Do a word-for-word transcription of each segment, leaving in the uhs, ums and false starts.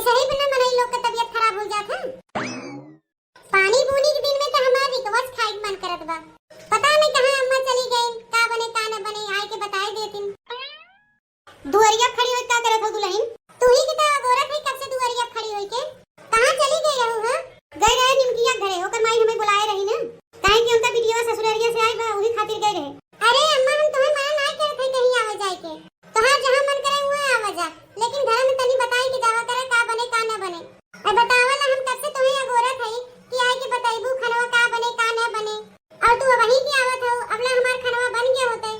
सही में ना मनई लोग के तबियत खराब हो जात है। पानी बूनी के दिन में तो हमार रिकवच खाए के मन करत बा। पता नहीं कहाँ अम्मा चली गई, का बने का न बने, आए के बताए देतिन। दुआरिया खड़ी होई का करत हो दुलहिन? तू ही की तो अगोरत है कब से दुआरिया खड़ी होई के। कहाँ चली गई रहू, हाँ? गए रहे निमकिया घरे, ओकर माई हमें बुलाए रही ना। काहे कि उनका बिटिया ससुररिया से आई बा, वही खातिर गए रहे। अरे अम्मा, हम तुम्हें मना ना करत है कहीं आवे जाए के। तोहार जहाँ मन करे वहाँ आवा जा, लेकिन घर में तनी बताई के जावा करे का बने का न बने। ए बतावला हम कब से तुम्हें अगोरत है कि आए के बताइबू खनवा का बने का न बने। और तू वही के आवत हो, अबला हमार खनवा बन गया होते।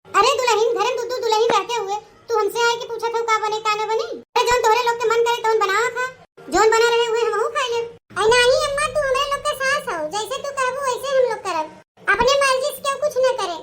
अरे दुलहिन, घर में दू दू दुलहिन रहते हुए तू हमसे आए के पूछत हो का बने का न बने? अरे जौन तोहरे लोग के मन करे तौन बनावा खा, जौन बना रहे हुए हमहू खाई ले। अरे नाही अम्मा, तू हमरे लोग के सास हो, जैसे तू कहबू वैसे हम लोग करब, अपने मर्जी से क्यों कुछ न करे।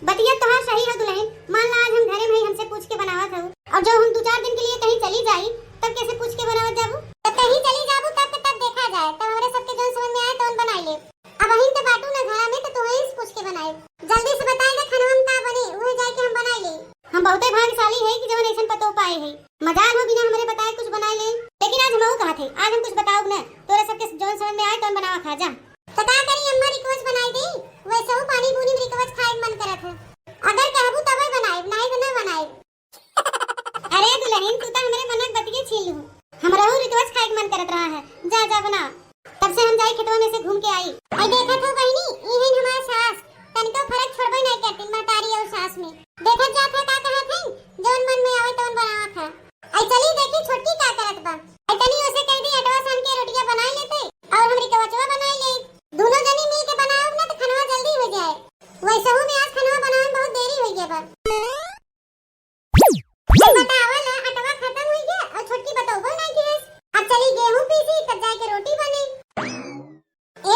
बतिया तोहार सही है दुलहिन, मान ला आज हम घरे में ही हमसे पूछ के बनावत हऊ, और जब हम दो चार दिन के लिए कहीं चली जाई तब कैसे पूछ के बनावत जाबू? तो कहीं चली जाबू तब के तब देखा जाए, तब हमरे सबके जौन समझ में आए तौन बनाई ले। अब अहिन तो बाटू ना घरा में, तो तोहे से पूछ के बनाई। जल्दी से बताई दे खनवा में का बनी, उहे जाए के हम बनाई ले। हम बहुते भाग्यशाली है कि जवन ऐसन पतो पाए है। मजाल हो बिना हमरे बताए कुछ बनाए ले। लेकिन आज हमहू कहा थे, आज हम कुछ बताओ न, तोरा सबके जौन समझ में आए तौन बनावा खा जा। तो का करी अम्मा, रिकवच बनाई दी? वैसे हूँ पानी बूनी में रिकवच खाए के मन करत है। अगर कहबू तबे बनाई, नहीं तो न बनाई। अरे दुलहिन, तू तो हमरे मनक बतिये छीन लू। हमरहू रिकवच खाए के मन करत रहा है। जा, जा बना। तब से हम जाई खेतवा में से घूम के आई। आई देखत हो बहिनी, इहन हमार सास, तनिको फरक छोड़बे नहीं करती महतारी और सास में। देखत जात है का कहत है, जौन मन में आवे तौन बनावत है। आई चली देखी छोटकी का करत बा। आई तनी उसे कह दी अटवा सान के रोटियां बनाई लेते और हम रिकवचवा बनाई ले। दोनों जनी मिल के बनाओ ना तो खनवा जल्दी हो जाए। वैसहू में आज खनवा बनावे में बहुत देरी हो गया बा। बतावा ला, अटवा खत्म हुई गया और छोटकी बतौबो नहीं किहस। अब चली गेहूं पीसी, तब जाके रोटी बनी।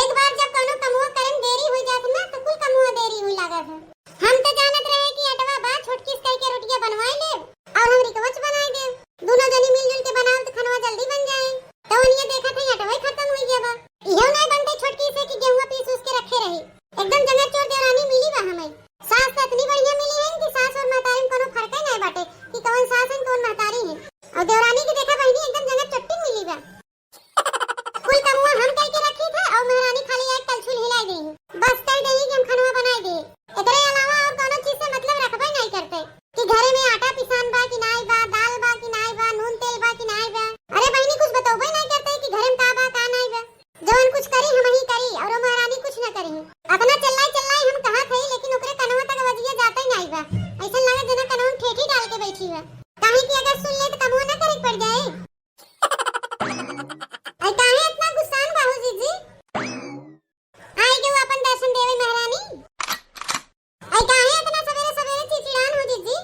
एक बार जब कौनो कमुआ करे में देरी हुई जात ना, तो कुल कमुआ देरी हुई लागत है। हम तो जानत रहे कि अटवा बा, छोटकी से कह के रोटियां बनवाई लेब और हम रिकवच बनाई देब। दोनों जनी मिलजुल के बनाओ तो खनवा जल्दी बन जाए। तो उन्हें देखत है अटवा ही खत्म हुई गया बा। इहो नहीं बनते छोटकी से कि गेहुआ पीस उस के रखे रही। एकदम जंगल चोर देवरानी मिली बा हमें। सास तो इतनी बढ़िया मिली है कि सास और महतारी में कोनो फर्क ही नहीं बाटे कि कौन सास है कौन महतारी है। और देवरानी की देखा बहिनी एकदम जंगल चट्टी मिली बा। कुल कमुआ हम कह के रखी थे और महारानी खाली एक कलछुल हिलाई दी। बस कह देही कि हम खनवा बनाई दे। एकरे अलावा और कोनो चीज से मतलब रखबे नहीं करते कि घरे में आटा पिसान बा कि नाई बा, दाल बा कि नाई बा, नून तेल बा कि नाई बा। अरे बहिनी कुछ बतौबे नहीं करते कि घरे में का बा का नाई बा। जवन कुछ करी हम ही करी और वो महारानी कुछ न करी। अपना चिल्लाई चिल्लाई हम कहा थे लेकिन ओकरे कनवा तक आवाजिया जाते नहीं बा। ऐसा लगे जना कनवा में ठेठी डाल के बैठी बा। काहे कि अगर सुन ले तो कमुआ न करे के पड़ जाए। आई काहे इतना गुस्सान बाहू जीजी? आई के वो अपन दर्शन देवे महारानी। आई काहे इतना सवेरे सवेरे चिड़चिड़ान हो जीजी?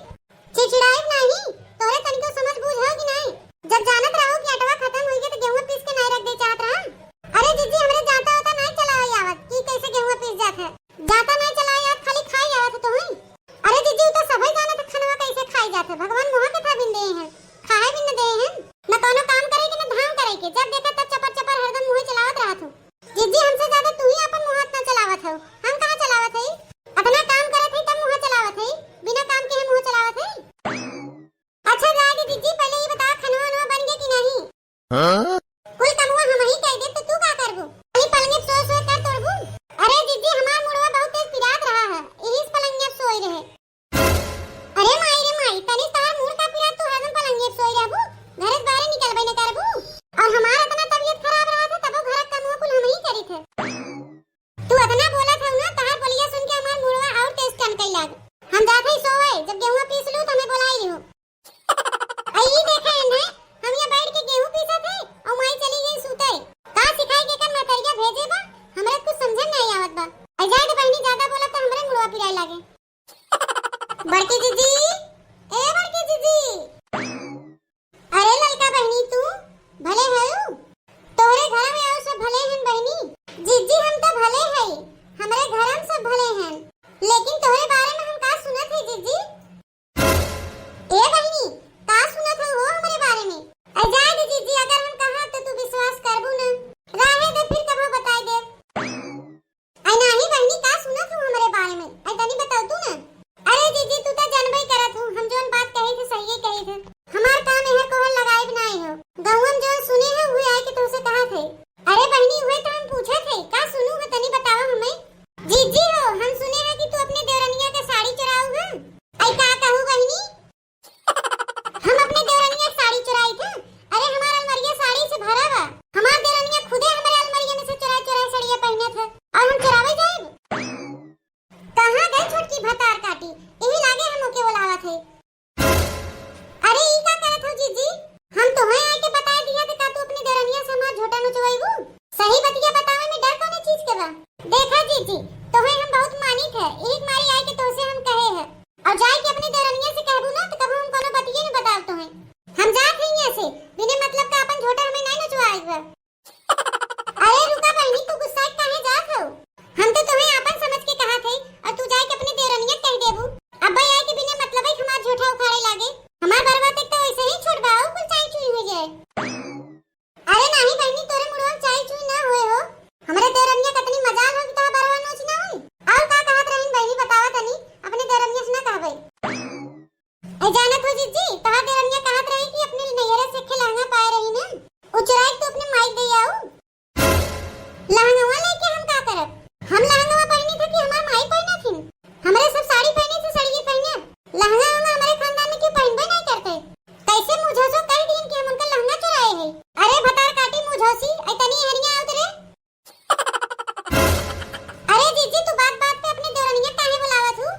चिड़चिड़ाई नहीं, तोरे तनिको समझ बूझ हो कि नहीं? जब जानत रहो कि अटवा खत्म हो गया तो गेहूं पीस के नहीं रख दे चाहत रहा। अरे जीजी हमरे जाता होता नहीं चला आवत कि कैसे गेहूं पीस जात है। जाता नहीं चला आवत, खाली खाई आवत है तो हुई। अरे जीजी उ तो सभई जानत है खनवा कैसे खाई जात है, भगवान मुहा के था बिन दे हैं, खाए बिन दे हैं। न कोनो काम करे के न धाम करे के, जब देखा तब चपर चपर हरदम मुंह चलावत रहत हो। जीजी हमसे ज्यादा तू ही अपन मुंह हाथ ना चलावत हो, हम कहाँ चलावत है? अपना काम करत है तब मुंह चलावत है, बिना काम के हम मुंह चलावत है। अच्छा जाए दे जीजी, पहले ये बता खनवा वनवा बन गया कि नहीं? हाँ? कुल कमुआ हम ही कह दे तो तू का करबू? खाली पलंगे पे सोए सोए कर तोड़बू? अरे जीजी हमार मुड़वा बहुत तेज पिरात रहा है, यही से पलंगे पे सोए रहे। अरे माई रे माई, तनी तार मुड़ का पिरात तू हरदम पलंगे पे सोए रहबू, घर से बाहर निकलबे न करबू। और हमार इतना तबीयत खराब रहा था तबो घर का कमुआ कुल हम ही करी थे। तू अतना बोलत हऊ ना, तहार बोलिया सुन के हमार मुड़वा और तेज टनकई लाग। हम जात हई सोवे, जब गेहुआ पीस लू तो हमें बोलाई लिहू। आ ई देखा एन्हे, हम यहाँ बैठ के गेहूं पीसत हई जानत हो जिज्जी, तोहार देवरनिया कहत रही कि अपने नैहरे से के लहंगा पाए रही ना, उ चुराई के तू अपने माई दे आऊ। लहंगवा लेके हम का करब? हम लहंगवा पहनी था कि हमार माई पहना थी? हमरे सब साड़ी पहनी थे, साड़ी पहने। लहंगा वहंगा हमरे खानदान में क्यों पहनबे नहीं करते? कैसे मुझे सो कह दिन कि हम उनका लहंगा चुराए हैं? अरे भतार काटी मुझौसी, ऐ तनी हरिया आवत रे। अरे जीजी, तू बात बात पे अपने देवरनिया काहे बुलावत हूँ?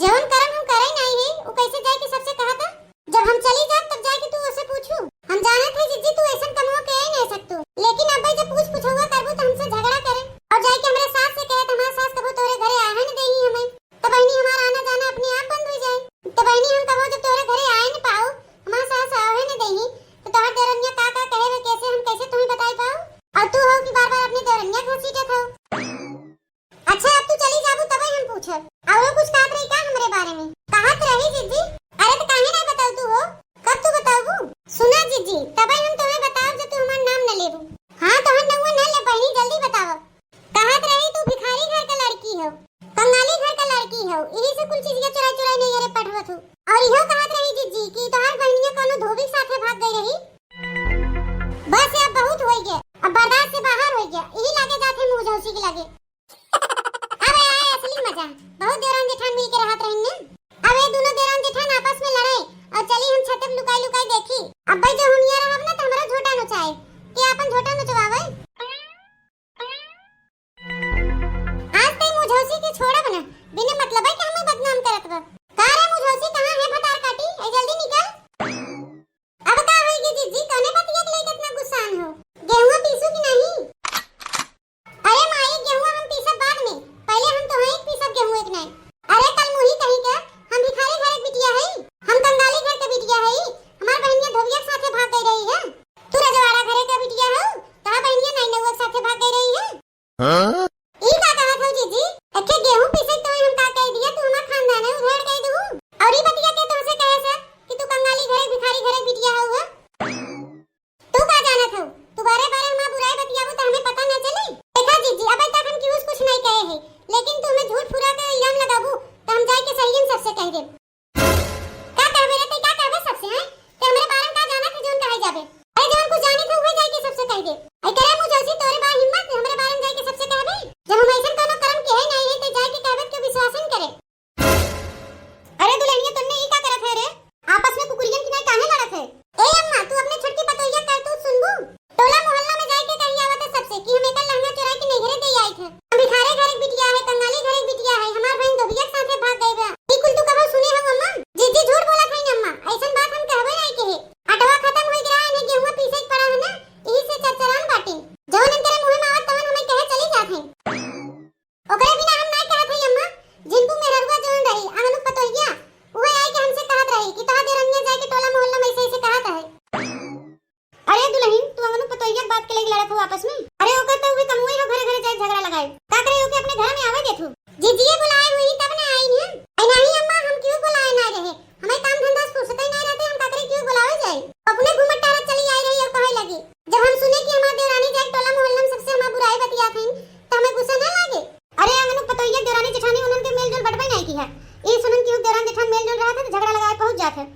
जवन करम हम करे नहीं है, वो कैसे जाए के सबसे कहा था? जब हम चली जाब तब जाए के तू उसे पूछू। हम जानत है जीजी, तू ऐसन कमवा के ही नहीं सकतू, लेकिन अब जब पूछ पूछौआ करबू तो हमसे झगड़ा करे और जाए के हमारे सास से कहे तो हमारे सास कबो तोरे घरे आए न देही हमें। तब बहनी हमारा आना जाना अपने आप बंद हो जाए। तब बहनी हम कबो जब तोरे घरे आए न पाओ, हमारे सास आवे न देही, तो तोहर देवरनिया का का कहे वे, कैसे हम कैसे तुम्हें बताई पाओ? और तू हो कि बार बार अपने देवरनिया घसीटत हो। अच्छा, अब तू चली जाबू तबे हम पूछब। और वो कुछ कहत रही का हमरे बारे में? कहत रही जीजी। अरे तो काहे ना बताऊ तू हो? कब तू बताबू? सुना जीजी, तबे हम तुम्हें बताब जब तू हमार नाम न लेबू। हाँ, तोहर नौवा न ले बहनी, जल्दी बताओ। कहत रही तू भिखारी घर का लड़की हो, कंगाली घर का लड़की हो, यही से कुल चीजिया चुराई चुराई नैहरे पठवत हो। और इहो कहत रही जीजी कि तोहार बहनिया कोनो धोबी के साथे भाग गई रही। बस अब बहुत हो गया, अब बर्दाश्त से बाहर हो गया, यही लागे जात है मुझौसी के लगे। अब आए असली मजा, बहुत देरान जेठान मिल के रहत रही ने। अब ये दोनों देरान जेठान आपस में लड़े और चली हम छत पे लुकाई लुकाई देखी। अब भाई जब हम यहाँ रहब ना तो हमारा झोटा नोचाए, कि आपन झोटा नोचवावे। आज तई मुझौसी के छोड़ब ना, बिना मतलब के हमें बदनाम करत बा। का रे मुझौसी, कहाँ है भतार काटी? ए जल्दी निकल। अब का होई गे जीजी, कौने बतिया के लेके इतना गुस्सान हो? गेहुआ पीसू कि नहीं? अरे माई, गेहुआ हम पीसब बाद में, पहले हम तोहे एक पीसब गेहूं एक नहीं। अरे कल मुही कहीं के, हम भिखारी घर के बिटिया हई, हम कंगाली घर के बिटिया हई, हमार बहनिया धोबिया के साथे भाग गई रही है। तू रजवाड़ा घरे के बिटिया हो, तोहार बहनिया नाई नौआ के साथे भाग गई रही है। हाँ? ई का कहत हो जीजी? एके गेहूं पीसे तो हम का कह दिया, तू हमार खानदान है उधेड़ कह दू। और ई बतिया के तुमसे कहे से कि तू कंगाली घरे भिखारी घरे बिटिया हो? तू का जानत हो? तू बारे बारे हमार बुराई बतियाबू तो हमें पता ना चली? देखा जीजी, अबे तक हम केहू से कुछ नहीं कहे हैं, लेकिन तू हमें झूठ फुरा के इल्जाम लगाबू तो हम जाए के सही सबसे कह देब। का कहबे रे, ते का कहबे सबसे, हैं? ते हमरे बारे में का जानत है जौन कहे जाबे? अरे जौन कुछ जानित है उहे जाए के सबसे कह दे। अरे करे मुझे उसी तोरे बा हिम्मत हमरे बारे में जाए के सबसे कहबे? जब हम ऐसन कोनो कर्म किहे नहीं है ते जाए के कहबे के विश्वास न करे। अरे दुल्हनिया तन्ने ई का करत है रे? आपस में कुकुरियन की नाई काहे लड़त है? ए अम्मा तू अपने छोटकी पतोहिया करतूत सुनबू? टोला मोहल्ला में जाए के कही आवत है सबसे कि हम एकर लहंगा चुराई के नैहरे दे आई थे। हम भिखारे घर के बिटिया है, कंगाली घर के बिटिया है, हमार बहन धोबिया के साथे भाग गई बा। ई कुल तू कबो सुने हो अम्मा? जीजी झूठ बोलत है अम्मा, ऐसन बात हम कहबे नहीं के है। अटवा खत्म हो गया है, इन्हें गेहुआ पीसे के पड़ा है ना, यही से चरचरान बाटे। जवन इनकरे मुंह में आवत तवन हमें कहे चली जात है। ओकरे बिना हम नहीं कहत है अम्मा, जिनको मेहरुआ जवन रही, आंगनू पतोहिया, उहे आई के हमसे कहत रही कि तोहार देरनिया जाए के टोला मोहल्ला में ऐसे ऐसे कहत है। अरे दुल्हन, तू अंगनू पतोहिया के बात के लेके लड़त हो आपस में? अरे ओकर तो उहे कमुए हो, घरे घरे जाए झगड़ा लगाए। का करे ओके अपने घर में आवे देत हो? जीजिए बुलाए हुई तब ना आई है। ऐ नहीं अम्मा, हम क्यों बुलाए ना रहे? हमें काम धंधा से फुर्सत ही नहीं रहते, हम का करे क्यों बुलावे जाए? अपने घूमत टहरत चली आई रही और कहे लगी, जब हम सुने कि हमार देवरानी जाए टोला मोहल्ला में सबसे हमार बुराई बतियात हईन, तो हमें गुस्सा ना लागे? अरे अंगनू पतोहिया देवरानी जेठानी उन्हन के मेल जोल बटबे नहीं की है। ई सुनन कि उ देवरान जेठान मेल जोल रहत है तो झगड़ा लगाए पहुंच जात है।